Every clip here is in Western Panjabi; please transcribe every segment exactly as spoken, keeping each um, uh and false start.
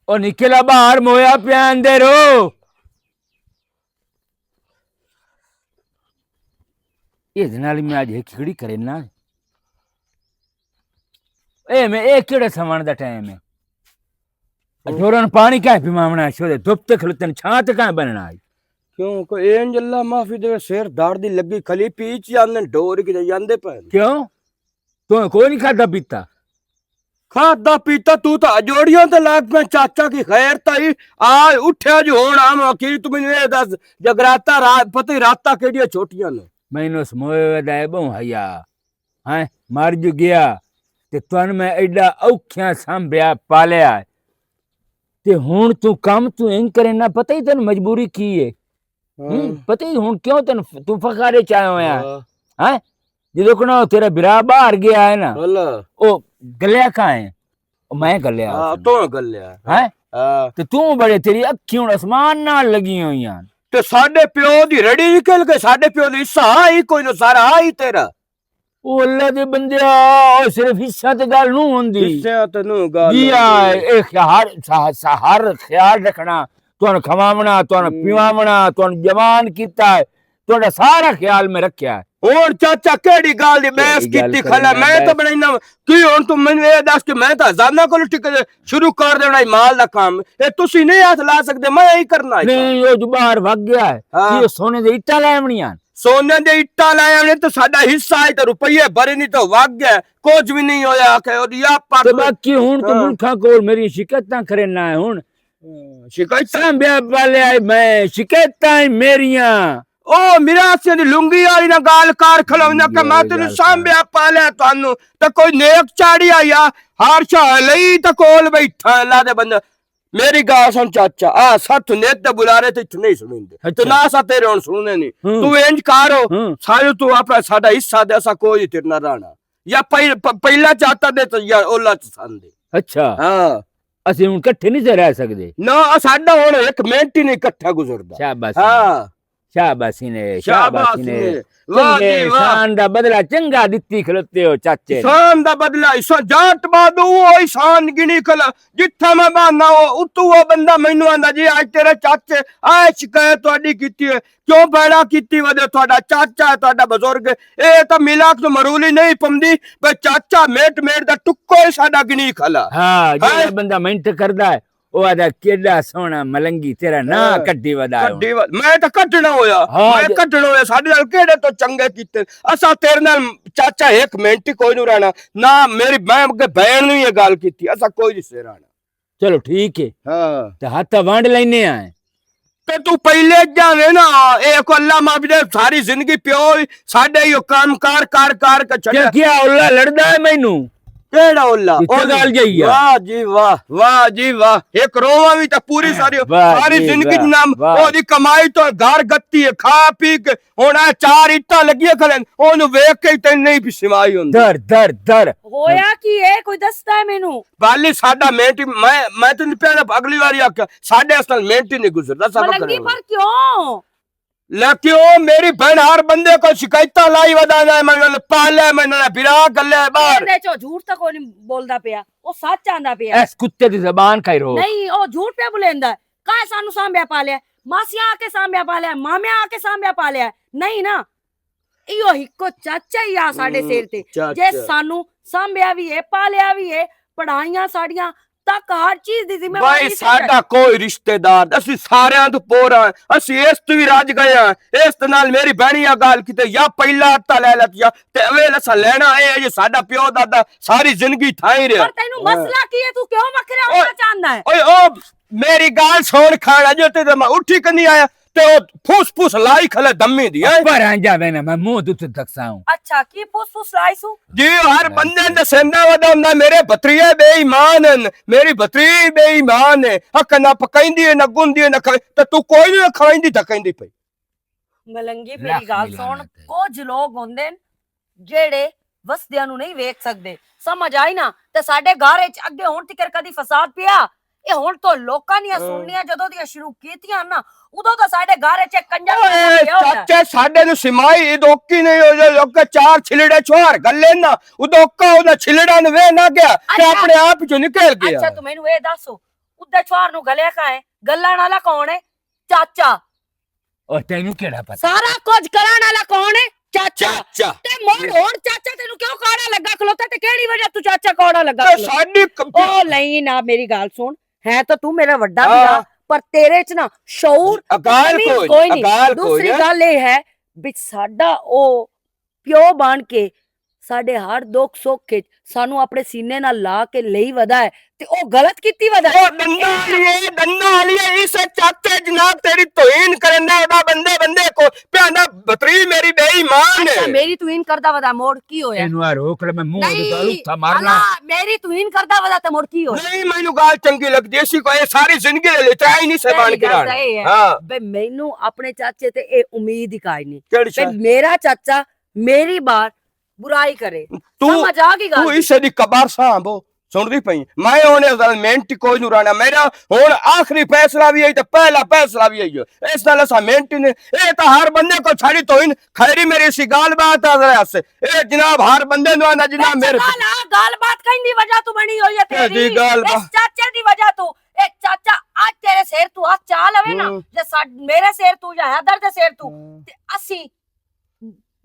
او نکلا باہر، مویا پیا اندر ہو۔ یہ دے نال میں اج ہک کھڑی کرے نا۔ اے میں، اے کیڑا سامان دا ٹائم ہے؟ ڈورن پانی کیا پیواونا ہے؟ شودے دھپ تے کھلوتے نے، چھاں تے کیا بننا ہے؟ کیوں؟ کوئی اینج اللہ معافی دے، سر درد دی لگی کھلی پیچ جاندے، ڈور کیتے جاندے پے نے۔ کیوں؟ تو کوئی نہیں کھادا پیتا؟ کھادا پیتا، تو تا اجوڑیاں تے لگ پے، چاچا کی خیر تائی۔ آ اٹھیا جو ہن آواں کی، تو مینوں اے دس، جگراتا رات، پتہ ہی راتاں کیڑیاں چھوٹیاں نے۔ مینوں اس موئے دا اے بہوں حیا۔ ہیں، مر جو گیا، تے تن میں ایڈا اوکھیاں سانبھیا پالیا ہے۔ تے ہن تو کم تو انج کرے نہ، پتہ ہی تینوں مجبوری کی ہے؟ ہوں، پتہ ہی ہن کیوں تینوں ف-، تو فخر چ آیا ہویا ہے؟ ہاں۔ ہیں؟ جدوں کنا تیرا برا باہر گیا ہے نا، اللہ۔ او گلیا کہاں ہے؟ او میں گلیا ہاں، اس نے۔ تو گلیا۔ ہیں؟ ہاں۔ تے تو بڑے، تیری اکھیاں ہن آسمان نال لگی ہوئی ہیں۔ تے ساڈے پیو دی رڑی نکل گئی، ساڈے پیو دی حصہ ہی کوئی نہ، سارا ہی تیرا۔ او اللہ دے بندیا، او صرف حصہ تے گل نوں ہوندی۔ حصہ تے نوں گل جی آ، ہوندی۔ اے خیال، سا-، سا-، ہر خیال رکھنا، تہانوں کھواونا، تہانوں ہوں۔ پیواونا، تہانوں جوان کیتا ہے، تہاڈا سارا خیال میں رکھیا ہے۔ ہن چاچا کیڑی گل دی بحث کیڑی گل کیتی کرنا کھلا؟ میں بحث؟ تاں بنائی نہ، کی ہن توں مینوں اے دس کہ میں تاں زانا کول ٹک شروع کر دینا ای مال دا کام۔ اے تسی نہیں ہاتھ لا سکدے، میں ہی کرنا ہے۔ نہیں، او جو باہر بھگ گیا ہے، ہاں۔ کی او سونے دے اٹا لے آونیاں؟ سونے دے اٹا لے آونے تے ساڈا حصہ آئی تے روپیے بھرے نہیں تے وگ گئے، کچھ بھی نہیں ہویا۔ آکھے او دی آپ پٹ تے لو۔ باقی ہن تو ہاں۔ ملکاں کول میری شکایتاں کرے نہ ہے ہن۔ ہاں، شکایتاں؟ سانبیا پالیا ہے میں، شکایتاں ہی میریاں۔ او میرا سی دی لنگی والی نہ گال کار کھلونا کہ میں تینوں سانبیا پالیا تانوں۔ تے کوئی نیک چاڑی آیا، ہر شاہ لئی تے کول بیٹھا اللہ دے بندے۔ میری گال سن چاچا، آ ساتھ نیت دے بلارے تے اتھوں نہیں سنیندے۔ تے اچھا۔ نہ اسا تیرے ہن سننے نہیں۔ ہوں۔ تو انج کر ہو، ہوں۔ ساجو تو اپنا ساڈا حصہ دے، اسا کوئی تیرے نہ رہنا۔ یا پہل-، پ-، پہلا چاتا دے تے یا اولا چ سن دے۔ اچھا۔ ہاں۔ اسی ہن کٹھے نہیں سے رہ سکدے۔ نہ، ساڈا ہن ایک منٹ ہی نہیں کٹھا گزردا۔ شاباش۔ ہاں۔ شاباشی نے، شاباشی نے۔ واہ جی واہ۔ شان دا بدلہ چنگا دتی کھلوتے ہو چاچے۔ شان دا بدلہ، ایسا جات بادو، او ایسان گنی کھلا۔ جتھا میں بہانا ہو، اتو او بندہ مینوں آندا، "جی، اج تیرے چاچے آئے شکایت تہاڈی کیتی ہے۔ کیوں بہنا کیتی وجہ؟ تہاڈا چاچا ہے، تہاڈا بزرگ ہے۔ اے تاں ملاک تو مرولی نہیں پمدی، بے چاچا میٹ میٹ دا ٹکو ہی ساڈا گنی کھلا۔" ہاں، جڑا بندہ منٹ کردا ہے، او آدھا، "کیڈا سوہنا ملنگی، تیرا ناں کڈی ودا ہے ہن۔" کڈی وا-، میں تاں کڈنا ہویا، ہاں، میں جے کڈنا ہویا، ساڈے نال کیڑے تو چنگے کیتے۔ اساں تیرے نال چاچا ہک منٹ ہی کوئی نوں رہنا۔ نہ میری، میں اگے بہن نوں یہ گل کیتی، اساں کوئی نہیں سے رہنا۔ چلو ٹھیک ہے۔ ہاں۔ تے ہتھ ونڈ لینے آئے۔ تے تو پہلے جاویں نا، اے کو اللہ معافی دے، ساری زندگی پیو ہی ساڈے ہی کام کار، کار، کار کے چھڈیا۔ کیا، کیا اللہ لڑدا ہے مینوں؟ کیڑا اللہ؟ اتھے گل جائی آ۔ واہ جی واہ، واہ جی واہ۔ ایک روواں وی تے پوری ساری، واہ ساری جی زندگی واہ، نام واہ۔ او دی کمائی تو گھر گتی ہے، کھا پی کے ہن اے چار اٹاں لگیاں کھڑے نے، اونوں ویکھ کے ہی تینوں نہیں پچھوائی ہوندی۔ در، در، در۔ ہویا کی اے؟ کوئی دسدا ہے مینوں؟ بالی ساڈا مینٹ، میں، میں تینوں پہلے اگلی واری آکھیا، ساڈے اس نال مینٹ ہی نہیں گزردا، سبق ملنگی کرنا۔ پر کیوں؟ لیکن او میری بہن ہر بندے کو شکایتاں لائی ودا ہے، میں نے پالیا، میں نے برا گلیا ہے باہر۔ اندے چو جھوٹ تاں کوئی نہیں بولدا پیا، او سچ آندا پیا۔ اس کتے دی زبان کھائی رو۔ نہیں، او جھوٹ پیا بولیندا ہے۔ کائے سانو سانبیا پالیا؟ ماسیاں آ کے سانبیا پالیا، مامیاں آ کے سانبیا پالیا؟ نہیں نا۔ ایہو ہکو چاچا ہی آ ساڈے ہوں، سر تے، چاچا۔ جے سانو سانبیا وی ہے، پالیا وی ہے، پڑھائیاں ساڈیاں تک ہر چیز دی ذمہ بھائی، واری تے ساڈا کوئی رشتہ دار، اسی ساریاں تو پورا ہیں، اسی اس تو بھی رج گئے ہیں۔ اس دے نال میری بہنی آ گل کیتے یا پہلا ہتھا لے لتیا تے اویل اسا لینا اے ہے، یہ ساڈا پیو دادا ساری زندگی تھا ہی رہا۔ پر تینوں مسئلہ کی ہے؟ تو کیوں وکھرا ہونا چاہندا ہے؟ اوئے، او میری گل سن کھانا جو تے میں اٹھی کنی آیا۔ تے او پھس پھس لائی کھلے دمی دی، ہیں؟ پر آ جاوے نا، میں منہ دے تے دکساں۔ اچھا، کی پھس پھس لائی سو؟ جی، ہر بندے نے سیندا ودا ہوندا، میرے بھتریے بے ایمان ہیں، میری بھتری بے ایمان ہے، حق نہ پکائندی ہے، نہ گندی ہے، نہ کھائی، تے تو کوئی نہیں کھائندی تے کہندی پئی۔ ملنگی، میری گل سن، کچھ لوگ ہوندے نے جیڑے وسدیاں نوں نہیں ویکھ سکدے۔ سمجھ آئی نا؟ تے ساڈے گھر وچ اگے ہن تکر کدی فساد پیا؟ اے ہن تو لوکاں دیاں سننیاں جدوں دیاں شروع کیتیاں نا، ادوں تو ساڈے گھر وچ ایک کنجر اوئے، پیا ہویا۔ چاچے ساڈے نوں سمائی ادوکی نہیں ہو جو لوکے چار چھلڑے چھوار گلے نا، ادوکا انہاں چھلڑاں نوں وے نہ گیا تے اچھا۔ اپنے آپ چوں نکل گیا۔ اچھا، تو مینوں اے دسو، ادے چھوار نوں گلیا کھائے، گلن والا کون ہے؟ چاچا۔ اور تینوں کیڑا پتا؟ سارا کچھ کرن والا کون ہے؟ چاچا۔ چاچا۔ تے مڑ ہن چاچا تینوں کیوں کاڑا لگا کھلوتا؟ تے کیڑی وجہ تو چاچا کاڑا لگا تے کھلوتا؟ ساڈی ک- او نہیں، نہ میری گل سن، ہے تو تو میرا وڈا ہاں۔ بھرا، پر تیرے چ نا شعور تے اقال تمیز کوئی، کوئی نہیں۔ اقال کوئی دوسری ہے۔ گل یہ ہے، بھی ساڈا او پیو بن کے ساڈے ہر دکھ سکھ وچ سانو اپنے سینے نال لا کے لئی ودا ہے، تے او غلط کیتی ودا ہے۔ او ڈنڈا والی ہے، ڈنڈا والی ہے، اس چاچے جناب تیری توہین کرنا، ادا بندے بندے کو پیاندا بتری میری بے ایمان ہے۔ اچھا، میری توہین کردا ودا موڑ کی ہویا؟ اینو آ روک لے، میں منہ دے گالو نہیں، تھا مارنا۔ اللہ، میری توہین کردا ودا تے موڑ کی ہویا؟ نہیں، مینوں گال چنگی لگدی، اسی کو اے ساری زندگی دے لے ترائی نہیں سے بان پہلی گل کران۔ تاں اے ہے، ہاں۔ بے مینوں اپنے چاچے تے اے امید ہی کائی نہیں۔ کیڑی بے شے؟ میرا چاچا میری بار برائی کرے۔ تو، سمجھ آ گئی گل تو دی؟ اسے دی قبر سانبو۔ سن دی پئی۔ میں اونے زل مینٹ کوئی نو رانا۔ میرا ہن آخری فیصلہ وی ہے تے پہلا فیصلہ وی ہے۔ اس نال اساں مینٹ نے، اے تاں ہر بندے کو ساڑی توہین، خیری میری سی گال بات آ ذرا اس۔ اے جناب ہر بندے نو آندا جناب اے میرے چکا لا گال بات کہیں دی وجہ تو بنی ہوئی ہے اے تیری۔ دی گال اس با- چاچے دی وجہ تو۔ اے چاچا، اج تیرے سر تو ہاتھ چا لوے نا، ہوں۔ جے ساڈ-، میرے سر تو یا حیدر دے سر تو، ہوں۔ تے اسی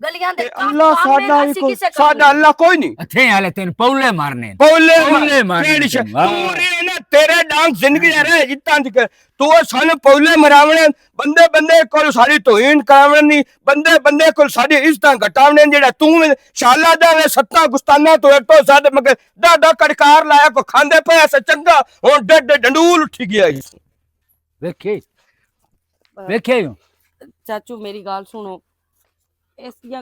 گلیاں دے تے کاف اللہ کام نے ساڈا وی اسی کوئی، کسے کام ساڈا نہیں۔ اللہ کوئی نہیں۔ اتھے والے تین پولی مارنے۔ پولی پولی مار-، مارنے کیڑی شے؟ تین، واہ۔ تو رے نا، تیرے ڈانگ زندگی دے رہے جتاں تک تو سن پولی مراونے، بندے بندے کول ساری توہین کراونے نہیں، بندے بندے کول ساری عزتاں گھٹاونے، جڑا تو شالا دا وے ستاں گستانا تو ایک تو زیادہ مگر ڈاڈا کڑکار لایا کو کھاندے پے ایسا چنگا، ہن ڈڈ ڈنڈول اٹھی گیا۔ ویکھے، ویکھے ہو۔ چاچو، میری گل سنو، اس دیاں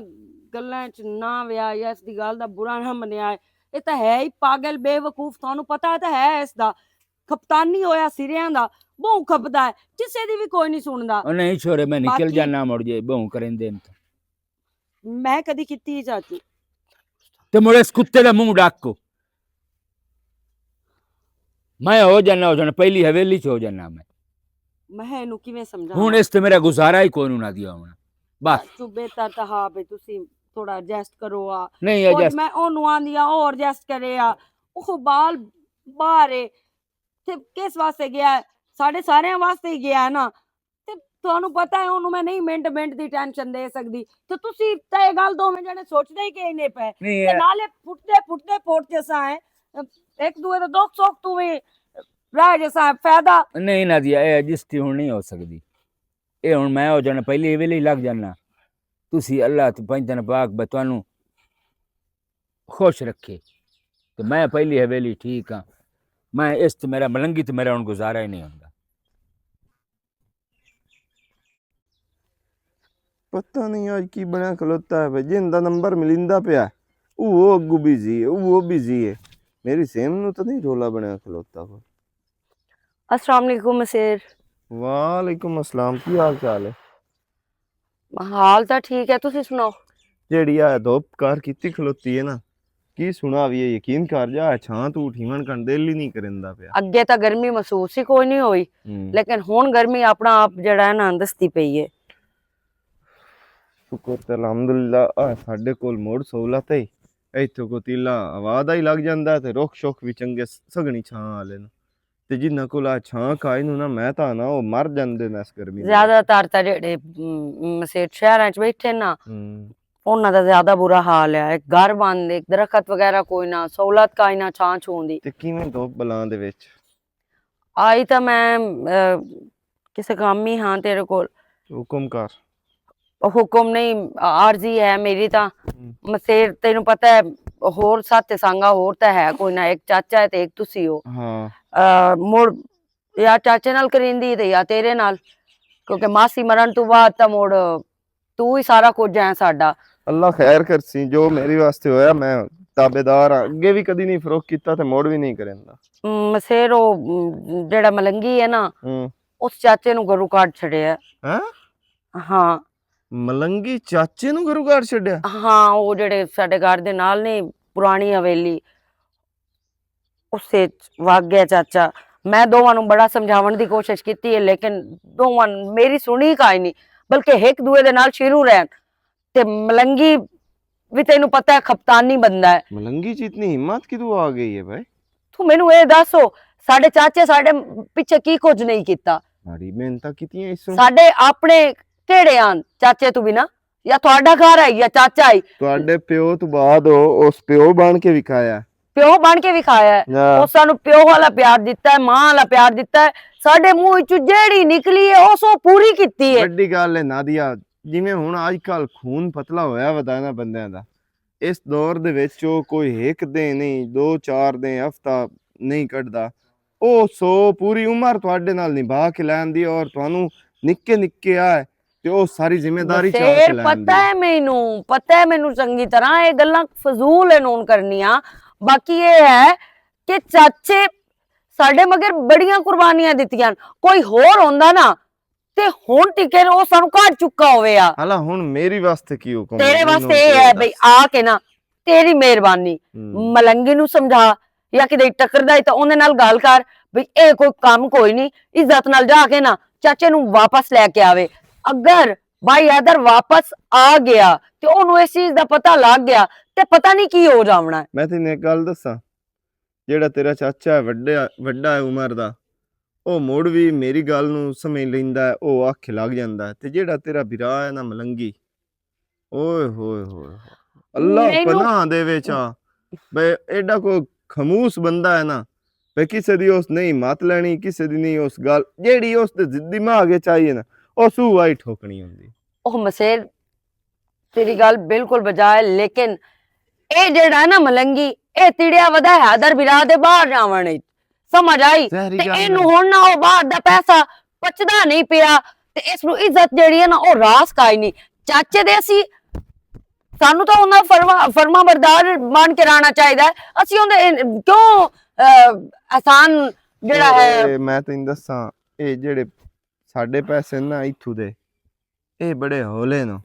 گلاں وچ نہ ویا یا اس دی گل دا برا نہ منیا ہے۔ اے تاں ہے ہی پاگل، بے وقوف، تانوں پتہ تاں ہے اس دا۔ کپتانی ہویا سریاں دا، بہوں کھپدا ہے، کسے دی وی کوئی نہیں سندا۔ او نہیں چھوڑے، میں نکل باقی جانا مڑ جے، بہوں کریں دین تو۔ میں کدی کیتی ہے چاچو؟ تے مڑ اس کتے دا منہ ڈاک کو۔ میں ہو جانا، ہو جانا، پہلی حویلی چ ہو جانا میں۔ میں اینو کیویں سمجھاواں؟ ہن اس تے میرا گزارا ہی کوئی نوں نہ دیا ہونا۔ بس۔ چاچو بہتر تاں ہا پے تسی تھوڑا ایڈجسٹ کرو آ۔ نہیں، اور ایڈجسٹ میں اونوں آندی آ، او ایڈجسٹ کرے آ۔ او بال باہر ہے۔ تے کس واسطے گیا ہے؟ ساڈے سارے واسطے ہی گیا ہے نا۔ تے تانوں پتہ ہے، اونوں میں نہیں منٹ منٹ دی ٹینشن دے سکدی۔ تے تسی تے اے گل دوویں جنے سوچدے ہی کہ اینے پے۔ نہیں، تے اے نالے پھٹدے پھٹدے پھٹ جسا ہے۔ ایک دوے دے دکھ سکھ تو وی راہ جسا ہے، فائدہ۔ نہیں نادیہ، اے جس تھی ہن نہیں ہو سکدی۔ اے ہن میں ہو جانا، پہلی ویلے ہی لگ جانا۔ تسی اللہ تے پنج دن پاک بے تانوں خوش رکھے۔ تے میں پہلی حویلی ٹھیک ہاں۔ میں اس تے میرا ملنگی تے میرا ہن گزارا ہی نہیں ہوندا۔ پتہ نہیں اج کی بنیا کھلوتا ہے بھائی، جن دا نمبر ملیندا پیا، او وہ اگو بزی ہے، او وہ بزی ہے۔ میری سیم نو تو نہیں رولا بنیا کھلوتا ہوا۔ السلام علیکم مسیر۔ وعلیکم السلام، کی حال چال ہے؟ حال تاں ٹھیک ہے، تسی سناؤ؟ جیڑی آ دھوپ کار کیتی کھلوتی ہے نا، کی سنا وی ہے، یقین کر جا، چھاں تو اٹھیون کن دل ہی نہیں کرندا پیا۔ اگے تاں گرمی محسوس ہی کوئی نہیں ہوئی، ہوں۔ لیکن ہن گرمی اپنا آپ جڑا ہے نا دستی پئی ہے۔ شکر تے الحمدللہ، آ ساڈے کول موڑ سہولت ہے۔ ایتھوں کو تیلا آواز ہی لگ جاندا تے رخ شوخ وی چنگے سگنی چھاں والے نے۔ تے جنہاں کول آ چھاں کھائی نوں نا، میں تاں نا، او مر جاندے نے اس گرمی دے وچ۔ زیادہ تر تاں جیڑے، ام، مسیت شہراں وچ بیٹھے نا، ہوں۔ انہاں دا زیادہ برا حال ہے۔ ایک گھر بند، ایک درخت وغیرہ کوئی نہ، سہولت کائی نہ، چھاں چھوں دی۔ تے کیویں دھوپ بلاں دے وچ؟ آئی تاں میں، اے، کسے کام ہی ہاں تیرے کول۔ حکم کر۔ حکم نہیں، عارضی ہے میری تاں۔ ہم۔ مسیر تینوں پتہ ہے، ہور ساتھ تے سانگا ہور تاں ہے کوئی نہ، ایک چاچا ہے تے ایک تسی ہو۔ ہاں۔ آ، مڑ یا چاچے نال کریندی تے یا تیرے نال، کیونکہ ماسی مرن تو بعد تاں مڑ تو ہی سارا کچھ ہے ساڈا۔ اللہ خیر کرسی، جو میری واسطے ہویا، میں تابعدار ہاں۔ اگے بھی کدی نہیں فروخت کیتا تے مڑ بھی نہیں کریندا۔ ام، مسیر او، ام، جیڑا ملنگی ہے نا، ہم۔ اس چاچے نو گھروں کڈ چھڈیا ہے۔ ہاں؟ ہاں۔ ملنگی چاچے نو گھروں کڈ چھڈیا؟ ہاں، او جیڑے ساڈے گھر دے نال نے، پرانی حویلی، اسے وگ گیا چاچا۔ میں دوواں نو بڑا سمجھاون دی کوشش کیتی ہے، لیکن دوواں میری سنی کائے نہیں، بلکہ ایک دوے دے نال شروع رہن۔ تے ملنگی وی تینوں پتہ ہے، کپتانی بندہ ہے۔ ملنگی چ اتنی ہمت کدوں آ گئی ہے بھائی؟ تو مینوں اے دس، او ساڈے چاچے ساڈے پچھے کی کچھ نہیں کیتا۔ ساڈی محنتاں کیتیاں اس۔ ساڈے اپنے کہڑے آن چاچے تو بنا؟ یا تہاڈا گھر ہے یا چاچا ہے؟ تہاڈے پیو تو بعد او، اس پیو بن کے وکھایا۔ پیو بن کے وکھایا ہے۔ ہاں۔ او سانو پیو والا پیار دتا ہے، ماں والا پیار دتا ہے۔ ساڈے منہ وچوں جیڑی نکلی ہے، او سو پوری کیتی ہے۔ وڈی گل ہے نادیا، جویں ہن اج کل خون پتلا ہویا ودا نا بندیاں دا، اس دور دے وچ او کوئی ہک دن نہیں، دو چار دن، ہفتہ نہیں کڈدا۔ او سو پوری عمر تہاڈے نال نبھا کے لین دی اور تہانوں نکے نکے آ تے او ساری ذمہ داری چا کے بشیر، لین پتہ دی۔ ہے مینوں، پتہ ہے مینوں چنگی طرح، اے گلاں فضول ہے نون کرنیاں۔ باقی اے ہے کہ چاچے ساڈے مگر بڑیاں قربانیاں دتیاں۔ کوئی ہور ہوندا نا تے ہن ٹکے او سانوں کڈ چکا ہووے آ۔ حالا ہن میری واسطے کی حکم ہے؟ تیرے واسطے اے ہے بھئی، آ کے نا، تیری مہربانی، ہم۔ ملنگی نوں سمجھا یا کدے ٹکردا ہے تے اوندے نال گل کر، بھئی اے کوئی کم کوئی نہیں، عزت نال جا کے نا چاچے نوں واپس لے کے آوے۔ اگر بھائی حیدر واپس آ گیا تے اونوں اس چیز دا پتہ لگ گیا تے پتہ نہیں کی ہو جاونا ہے۔ میں تینوں ایک گل دساں، جیڑا تیرا چاچا ہے، وڈا، وڈا ہے عمر دا، او مڑ وی میری گل نوں سمجھ لیندا ہے، او اکھ لگ جاندا ہے۔ تے جیڑا تیرا بھرا ہے نا ملنگی، اوئے ہوئے ہوئے ہوئے۔ اللہ مینوں پناہ دے وچ آ۔ بے ایڈا کوئی خموس بندہ ہے نا، بے کسے دی اس نہیں مت لینی، کسے دی نہیں اس گل، جیڑی اس دے دماغ وچ آئی ہے نا، او سو آئی ٹھوکنی ہوندی۔ اوہ مسیر، تیری گل بالکل بجا ہے، لیکن اے جیڑا ہے نا ملنگی، اے تیڑیا ودا ہے حیدر برا دے باہر جاون وچ۔ سمجھ آئی؟ تے اینوں ہن نہ او باہر دا پیسہ پچدا نہیں پیا، تے اس نوں عزت جیڑی ہے نا، او راس کائی نہیں۔ چاچے دے اسی، سانوں تاں انہاں فرما، فرما بردار بن کے رہنا چاہیدا ہے۔ اسی اوندے ان-، کیوں، اہ، احسان جیڑا ہے؟ اے، میں تینوں دساں، اے جیڑے ساڈے پیسے نا اتھوں دے، اے بڑے ہولے نو۔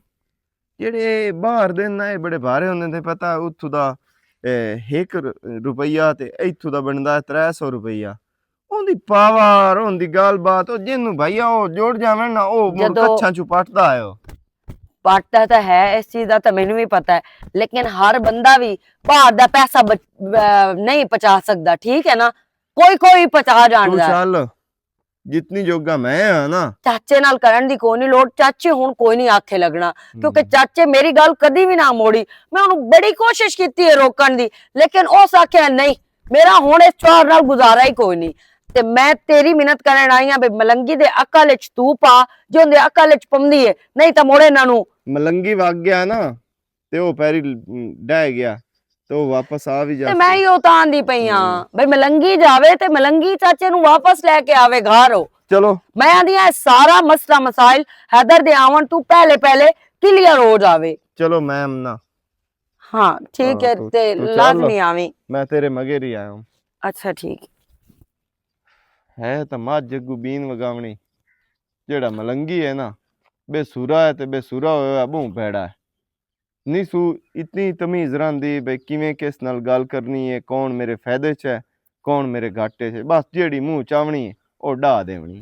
جیڑے باہر دے نا، اے بڑے بھارے ہوندے، تے پتہ اتھوں دا، اے، ایک ر-، روپیہ تے اتھوں دا بندا ہے ترے سو روپیہ۔ اوندی پاور، اوندی گل بات، او جنوں بھائیا او جوڑ جاون نا، او مڑ جدوں کچھاں چوں پٹدا ہے او۔ پٹدا تاں ہے، اس چیز دا تاں مینوں وی پتہ ہے، لیکن ہر بندہ وی باہر دا پیسہ بچ-، اے، نہیں پہنچا سکدا، ٹھیک ہے نا؟ کوئی کوئی پہنچا تو جاندا ہے۔ چل، جتنی جوگا میں ہاں نا۔ چاچے نال کرن دی کوئی نہیں لوڑ، چاچے ہن کوئی نہیں آکھے لگنا، کیونکہ ہم۔ چاچے میری گل کدی وی نہ موڑی۔ میں انہوں بڑی کوشش کیتی ہے روکن دی، لیکن اس آکھیا نہیں، میرا ہن اس چوار نال گزارا ہی کوئی نہیں۔ تے میں تیری منت کرن آئی ہاں بے ملنگی دے عقل اچ تو پا، جو اندے عقل اچ پمدی ہے، نہیں تاں موڑے انہاں نوں۔ ملنگی وگ گیا نا، تے او پیری ڈہ گیا، تے او واپس آ وی تے جاسی۔ میں ہی او تاں آندی پئی ہاں، ہوں۔ بھئی ملنگی جاوے تے ملنگی چاچے نوں واپس لے کے آوے گھر او۔ چلو۔ میں آندی ہاں، سارا مسئلہ مسائل حیدر دے آون توں پہلے پہلے کلیئر ہو جاوے۔ چلو، میں امنا۔ ہاں، ٹھیک ہاں، ہے، تو، تے تو چل، لازمی آویں۔ میں تیرے مگر ہی آیا ہوں۔ اچھا، ٹھیک۔ ہے تاں ماں جگو بین وگاونی، جیڑا ملنگی ہے نا، بے سورا ہے تے بے سورا ہویا بہوں بھیڑا ہے۔ نہیں سو اتنی تمیز رہندی بھئی کیویں کس نال گل کرنی ہے، کون میرے فائدے چ ہے، کون میرے گھاٹے چ ہے۔ بس جیڑی منہ چاونی ہے، او ڈا دیونی۔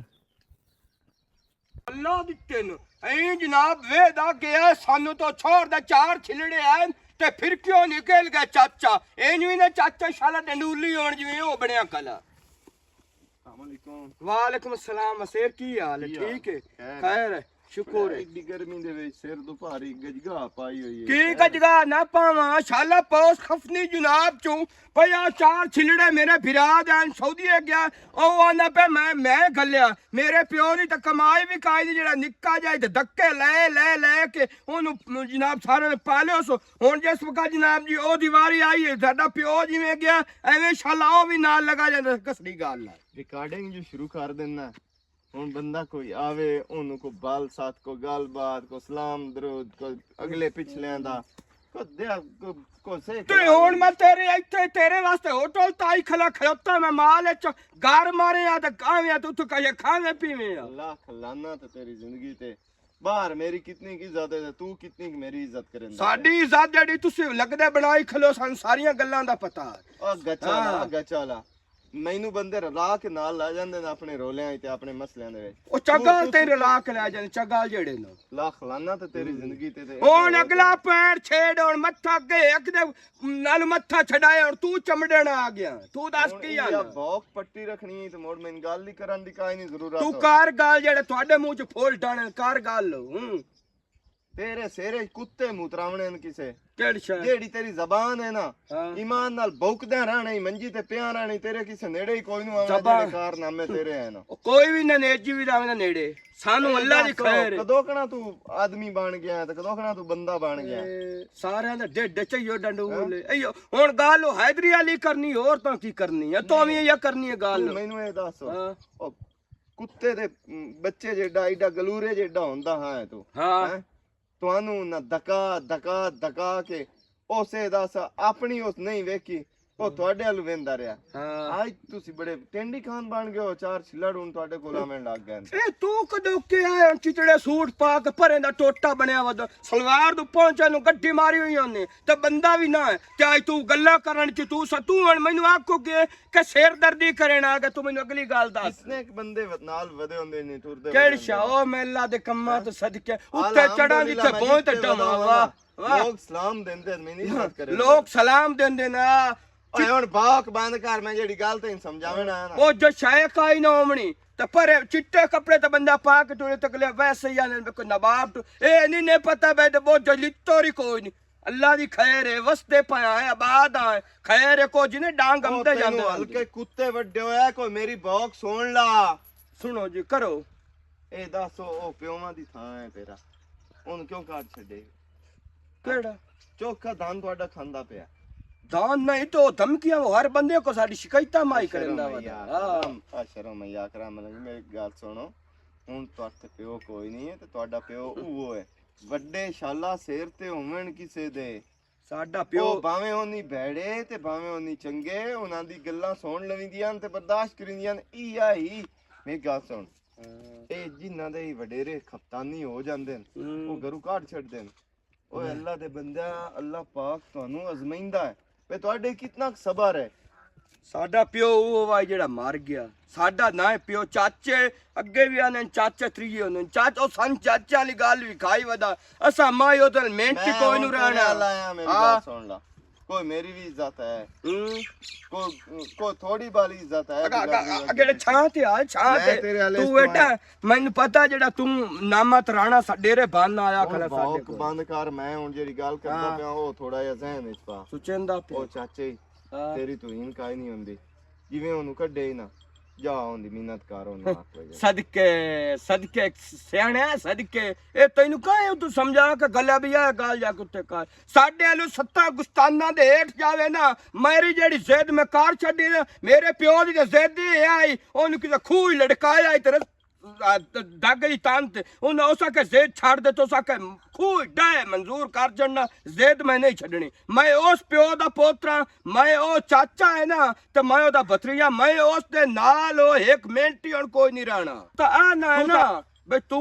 اللہ دتے نو۔ ایں جناب ویدا گیا، سانو تو چھوڑ دے، چار چھلڑے آئے تے پھر کیوں نکل گئے چاچا؟ ایں نوی نے چاچا شالا ڈنڈولی ہون جویں او بنیا کلا۔ السلام علیکم۔ وعلیکم السلام، اسیر، کی حال ہے؟ کی حال؟ ٹھیک ہے؟ خیر ہے؟ خیر ہے، شکر ہے۔ ایڈی گرمی دے وچ سر دوپہاری گجگا پائی ہوئی ہے۔ کی گجگا نہ پاواں، شالا پوس خفنی جناب چوں۔ پیا چار چھلڑے میرے بھرا دین سعودی گیا، او آندا پیا میں، میں گلیا۔ میرے پیو دی تے کمائی بھی کائی نہیں، جڑا نکا جائے تے دھکے لے، لے، لے کے اونوں جناب سارے نے پالے ہو سو۔ ہن جس وقت جناب جی او دیواری آئی ہے، ساڈا پیو جویں گیا، ایویں شالا او بھی نال لگا جاندا، کسڑی گل ہے۔ ریکارڈنگ جو شروع کر دینا۔ ہن بندہ کوئی آوے، اونوں کوئی بال ساتھ، کوئی گل بات، کوئی سلام درود، کوئی اگلے پچھلیاں دا، کوئی دیا، کوئی، کوئی سے تے کلام۔ ہن میں تیرے ایتھے، تیرے واسطے ہوٹل تائی کھلا کھلوتا، میں مال اچ گار مارے آ تے کھاویں آ تے اتھوں کہے کھاویں پیویں آ۔ اللہ کھلانا تے تیری زندگی تے۔ باہر میری کتنی کی عزت ہے، تو کتنی کی میری عزت کریں۔ ساڈی عزت جڑی تسی لگدے بنائی کھلو، سان ساریاں گلاں دا پتہ ہے۔ او گچا والا، ہاں۔ گچا والا۔ مینوں بندے رلا کے نال لے جاندے نے اپنے رولیاں وچ تے اپنے مسلیاں دے وچ۔ او چگل تے رلا کے لے جاندے، چگل جڑے نے۔ لاکھ لعنت تیری زندگی تے، تے ہن اگلا پوائنٹ چھیڑ، ہن متھا اگے ایک دے نال متھا چھڈایا، ہن تو چمڑن آ گیا۔ تو دس ہن کی آنا؟ بھوک پٹی رکھنی تے مڑ میں گل ہی کرن دی کائے نہیں ضرورت۔ تو کار گل جڑے تہاڈے منہ چ پھول ڈالن، کار گل۔ ہوں۔ تیرے سیرے کتے موتراونے نے کسے۔ کیڑ شے؟ جیڑی تیری زبان ہے نا، ہاں۔ ایمان نال بھوکدے رہنا ہی، منجی تے پیا رہنا ہی، تیرے کسے نیڑے ہی کوئی نو آونا زبان۔ جیڑے کارنامے تیرے ہیں نا۔ او کوئی بھی نہ نیجی بھی آونا نیڑے۔ سانو اے اللہ دی دس، خیر۔ کدوں کنا تو آدمی بن گیا ہے تے کدوں کنا تو بندہ بن گیا ہے؟ اے سارے دا ڈڈ چ ہی او ڈنڈو ہاں۔ بولے۔ ایو، ہن گل او حیدری علی کرنی، اور تاں کی کرنی ہے؟ تو بھی یہ کرنی ہے گل۔ تو مینوں اے دس۔ ہاں۔ او کتے دے، م، بچے جیڈا، ایڈا گلورے جیڈا ہوندا ہاں ہے تو۔ ہاں۔ ہیں؟ تانوں نہ دکا، دکا، دکا کے اسے دس اپنی اس نہیں ویکھی، او تہاڈے ال ویندا رہیا۔ ہاں۔ آج تسی بڑے ٹینڈی خان بن گئے ہو، چار چھلڑ ہن تہاڈے کول آویں لگ گئے نے۔ اے تو کدوں کے آیا ہن چچڑے سوٹ پا کے پریں دا ٹوٹا بنیا وا، سلوار دو پہنچے نو گڈی ماری ہوئی ہونے، تے بندہ بھی نہ ہے۔ تے آج تو گلاں کرن چ تو س-، تو ہن مینوں آکھو کہ کہ سر دردی کرن آ گیا، تو مینوں اگلی گل دس۔ کتنے ایک بندے و-، نال ودے ہوندے نے، ٹردے کیڑ ودے ہوندے شاہ؟ او میں اللہ دے کماں تو صدقے، اتھے چڑھاں جتھے پہنچ تے ٹماں، واہ، واہ۔ لوگ سلام دیندے، میں نہیں بات کرے۔ لوگ سلام دیندے نا۔ اے ہن باک بند کر، میں جیڑی گل تین سمجھاونا ہے نا۔ او جو شاہ کائی نہ ہومنی، تے پر چٹے کپڑے تے بندہ پا کے ٹرے تکلے ویسے ہی آنے کوئی نواب ٹو-، اے نہیں، نہیں پتہ بے تے بہت جو لتو ری کوئی نہیں۔ اللہ دی خیر ہے، وسدے پیا ہے، آباد آ ہے۔ خیر ہے، کچھ نہیں، ڈانگ او ہمتے تینوں جاندے ہلکے رہندے۔ کتے وڈے ہویا، کوئی میری بھوک سن لا۔ سنو جی، کرو۔ اے دس، او، او پیواں دی تھاں ہے تیرا، اون کیوں کاٹ چھڈے؟ کیڑا؟ چوکھا دھان تہاڈا کھاندا پیا۔ دھان نہیں تو دھمکیاں، وہ ہر بندے کو ساڈی شکایتاں مائی کرندا وا۔ ہاں۔ آ شرم ہے یا کرام، میری گل سنو، ہن تہاڈے پیو کوئی نہیں ہے، تے تہاڈا پیو اوہو ہے۔ وڈے شالا سیر تے ہوون کسے دے۔ ساڈا پیو او بھاویں اونی بھیڑے تے بھاویں اونی چنگے، انہاں دی گلاں سن لویندیاں تے برداشت کریندیاں۔ ای آئی میری گل سن۔ ہاں۔ اے جنہاں دے وڈیرے کپتانی ہو جاندے نے، ہوں۔ او گھروں کاٹ چھڈدے نے۔ اوہ اللہ دے بندہ، اللہ پاک تانوں ازمائندا ہے۔ پہ تہاڈے کتنا کُ صبر ہے؟ ساڈا پیو اوہ وا جیڑا مر گیا۔ ساڈا نہ پیو، چاچے اگے وی آنے چاچا تریے ہوندے نے۔ چاچا، او سن چاچا والی گل وی کھائی ودا۔ اساں ماں یو تے مینٹ میں کوئی نوں ہن رہنا۔ تیرے والا آیا، میری ہاں۔ گل سن لا۔ کوئی میری وی عزت ہے۔ ہوں۔ کوئی، کوئی تھوڑی بالی عزت ہے، اگا، اگا، اگا، اگے چھاں تے آ، چھاں میں تے۔ تیرے والے تو اس طرح بیٹا، مینوں پتا جیڑا تو نامت رانا سا-، ڈیرے بان آیا ہن کھڑا ساڈے بھوک کول۔ بند کر، میں ہن جیڑی گل کردا ہاں۔ پیا، او تھوڑا جیہا ذہن وچ پا۔ سوچیندا پیا۔ او چاچے، ہاں۔ تیری توہین کائے نہیں ہوندی۔ جویں اونوں کڈے ہی نہ، جا اوندی منت کر، اونوں آکھ وے۔ صدقے، صدقے، سیاݨے، صدقے۔ اے تینوں کہے تو سمجھا کہ گلا بھی آ گال جا کتے کر۔ ساڈے آلو ستاں گستاناں دے ہیٹھ جاوے نا، میری جیڑی ضد میں کار چھڈی نا، میرے پیو دی تے ضد ہی آئی، اونوں کسے کھوہ ہی لٹکایا ہی تے رس-، آ، د-، دگ دی تان تے۔ انہاں اس آکھیا ضد چھڈ دے، تو اس آکھیا کھوہ ڈے منظور کر چھڈنا، ضد میں نہیں چھڈنی۔ میں اس پیو دا پوترا، میں او چاچا ہے نا، تے میں او دا بھتریجا، میں اس دے نال او ہک منٹ ہی ہن کوئی نہیں رہنا۔ تے آ نہ ہے نا، بھئی تو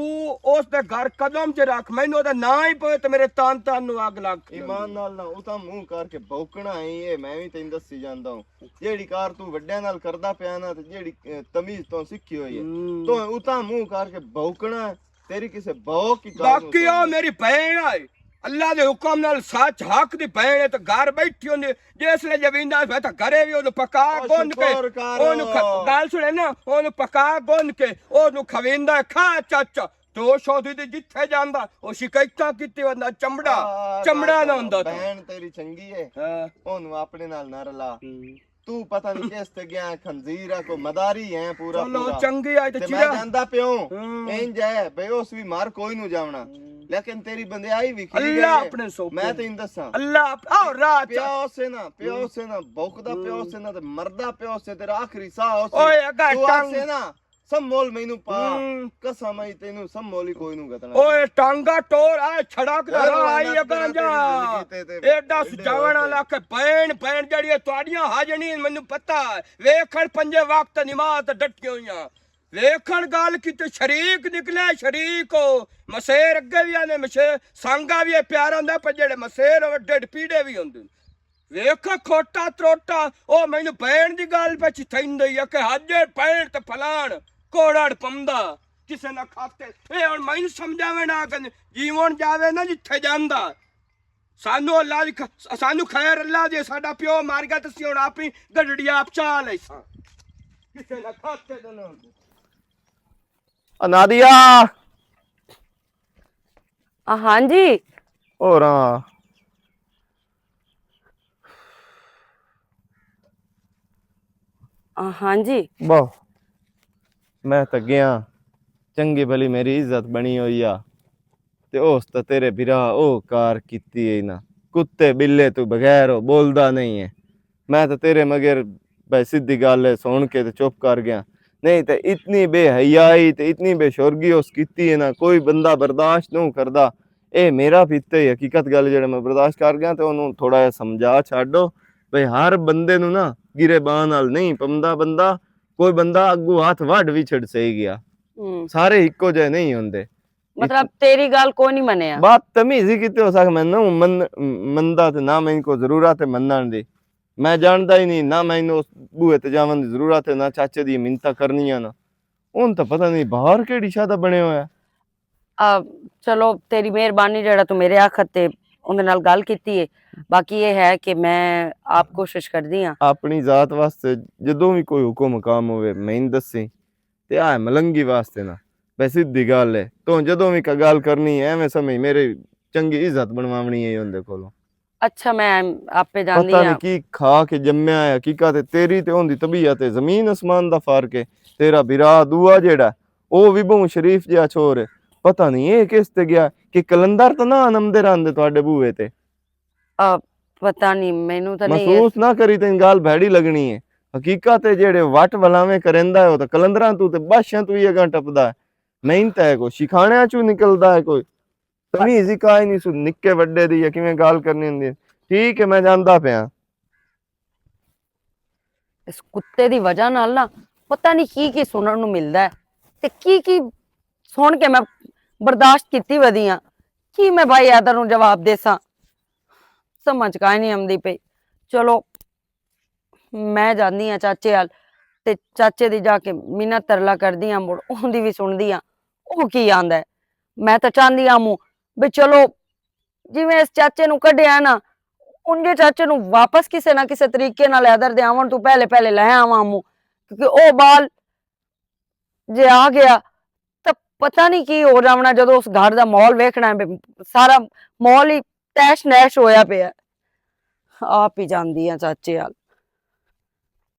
اس دے گھر قدم چ رکھ، مینوں او دا ناں ہی پوے تے میرے تن تن نوں اگ لگ کھلوی۔ ایمان نال نہ، اتھاں منہ کر کے بھونکنا ہی ہے، میں وی تینوں دسی جاندا ہوں۔ جیڑی کار تو وڈیاں نال کردا پیا نا، تے جیڑی، اے، تمیز تو سکھی ہوئی ہے، ہوں۔ تو اتھاں منہ کر کے بھونکنا ہے، تیری کسے بھونک کی گل نوں باقی او سمجھ۔ میری بہن آئی، اللہ دے حکم نال سچ حق دی بہن ہے، تے گھر بیٹھی ہوندی، جس لے جویندا پیا تے گھرے وی اونوں پکا او گن کے، شکر کر۔ اونوں کھ-، گل سنے نا، اونوں پکا گن کے، اونوں کھویندا، کھا چچ، تے او شودی دے جتھے جاندا، او شکایتاں کیتی وندا، چمڑا، آ، چمڑا گل نہ سن، ہوندا تے۔ بہن تیری چنگی ہے، ہاں۔ اونوں اپنے نال نہ رلا۔ ہوں۔ تو پتہ نہیں کس تے گیا ہے، خنزیر ہے، کوئی مداری ہے پورا چلو، پورا۔ چنگی آئی تے تے میں چڑیا۔ جاندا پیوں، ہوں۔ انج ہے، بے اس وی مر کوئی نو جاونا۔ ہوں۔ لیکن تیری بندیائی وی کھلی اللہ گئی ہے۔ اپنے سوکھے۔ میں تینوں دساں۔ اللہ اپ-، آؤ، راہ چا۔ پیو سے نا، پیو ہوں۔ سے نا، بھوکدا پیو ہوں۔ سے نا، تے مردا پیو سے، تیرا آخری ساہ ہو سے۔ اوئے، اگا تو ٹنگ۔ آ سے نا، سمول مینوں پا۔ ہوں۔ قسم آئی تینوں سمول ہی کوئی نو گتنا۔ اوئے، ٹانگا ٹور آ، چھڑک دا راہ آئی اگا جا۔ ایڈا سجاونا لا کے بین، بین جڑی ہے تواڈیاں حاجنی مینوں پتہ ہے۔ ویکھن پنجے وقت نماز تے ڈٹی ہوئیاں۔ ویکھن گل کیتے شریک نکلے، شریک ہو۔ مسیر اگے وی آنے، مسیر سانگا وی ہے، پیارا ہوندا، پر جڑے مسیر ہوے، ڈڈ پیڑے وی ہوندے۔ ویکھ کھوٹا تروٹا، او مینوں بین دی گل پہ چتھیندی ہے کہ حاجے بین تے فلان کوڑڑ پمدا کسے نہ کھاتے۔ اے ہن مینوں سمجھاوے نہ کہ جیون جاوے نہ جتھے جاندا۔ سانو اللہ دی خ-، سانو خیر اللہ دی، ساڈا پیو مر گیا تے اسی ہن آپ ہی گڈڑی آپ چا لیساں۔ کسے نہ کھاتے تے نہ نادیا۔ آ، ہاں جی۔ اور آ، ہاں جی۔ واہ، میں تے گیا، چنگی بھلی میری عزت بنی ہوئی آ۔ تے اس تے تیرے بھرا او کار کیتی ہے نا۔ کتے بلے تو بغیر او بولدا نہیں ہے۔ میں تے تیرے مگر بھائی سیدھی گل ہے، سن کے تے چپ کر گیا۔ نہیں تے اتنی بے حیائی تے اتنی بے شرگی اس کیتی ہے نا، کوئی بندہ برداشت نہیں کردا۔ اے میرا پیتے ہی حقیقت گل جڑے میں برداشت کر گیا تے انہوں تھوڑا جہا سمجھا چھڈو۔ بھائی ہر بندے نو نا گرے بان نال نہیں پمدا بندہ، کوئی بندہ اگو ہاتھ وڈ بھی چھڑ سہی گیا۔ ہوں۔ سارے اکو جے نہیں ہوندے۔ مطلب، تیری گل کوئی نہیں منیا۔ بات تمیزی کیتے ہو سک میں نہ من-، مندا تے نہ میں کو ضرورت ہے منن دی۔ میں جاندا ہی نہیں، نہ میں اس بوئے تے جاون دی ضرورت ہے، نہ چاچے دی منتا کرنی ہے نا۔ ان تو پتہ نہیں باہر کیڑی شادہ بنے ہویا ہے۔ آ، چلو، تیری مہربانی جڑا تو میرے آخر تے اندے نال گل کیتی ہے۔ باقی یہ ہے کہ میں آپ کوشش کردی ہاں۔ اپنی ذات واسطے جدوں بھی کوئی حکم مقام ہوئے، میں دسیں۔ تے آ ملنگی واسطے نا، بس سیدھی گل ہے۔ تو جدوں بھی کوئی گل کرنی ہے، ایویں سمجھ میرے چنگی عزت بنواونی ہے اوندے کولوں۔ اچھا، میں آپے جاندی پتہ نہیں ہاں۔ کی کھا کے جمیا ہے، حقیقت ہے تیری تے اوندی طبیعت ہے، زمین آسمان دا فرق ہے۔ تیرا بھرا دعا جیڑا، او بھی بہوں شریف جہا چھوڑ ہے۔ پتہ نہیں اے کس تے گیا، کہ کلندر تو نہ نمدے رہندے تہاڈے بوئے تے۔ آ، پتہ نہیں، مینوں تاں نہیں۔ محسوس نہ کری، تین گال بھیڑی لگنی ہے۔ حقیقت ہے، جیڑے وٹ ولاویں کریندا ہے، او تاں کلندراں توں تے بادشاہاں توں ہی اگاں ٹپدا ہے۔ میں تاں ہے کوئی شکھانیاں چوں نکلدا ہے کوئی۔ تمیز ہی کائے نہیں سو، نکے وڈے دی یا کیویں گال کرنی ہوندی ہے۔ ٹھیک ہے، میں جاندا پیاں۔ اس کتے دی وجہ نال نا پتہ نہیں کی کی سنن نوں ملدا ہے تے کی کی سن کے میں برداشت کیتی ودی ہاں۔ کی میں بھائی ادھر نوں جواب دیساں؟ سمجھ کائے نہیں آمدی پئی۔ چلو، میں جاندی ہاں چاچے ہال تے چاچے دی جا کے منت ترلا کردی ہاں، مڑ اوندی وی سندی ہاں۔ او کی آندا ہے؟ میں تاں چاہندی ہاں موں بھئی چلو، جویں اس چاچے نوں کڈیا نا، انجے چاچے نوں واپس کسے نہ کسے طریقے نال حیدر دے آون توں پہلے پہلے لے آواں موں، کیونکہ او بال جے آ گیا تاں پتہ نہیں کی ہو جاونا۔ جدوں اس گھر دا ماحول ویکھنا ہے، سارا ماحول ہی تیش نیش ہویا پیا۔ آپ ہی جاندی ہاں چاچے ہال۔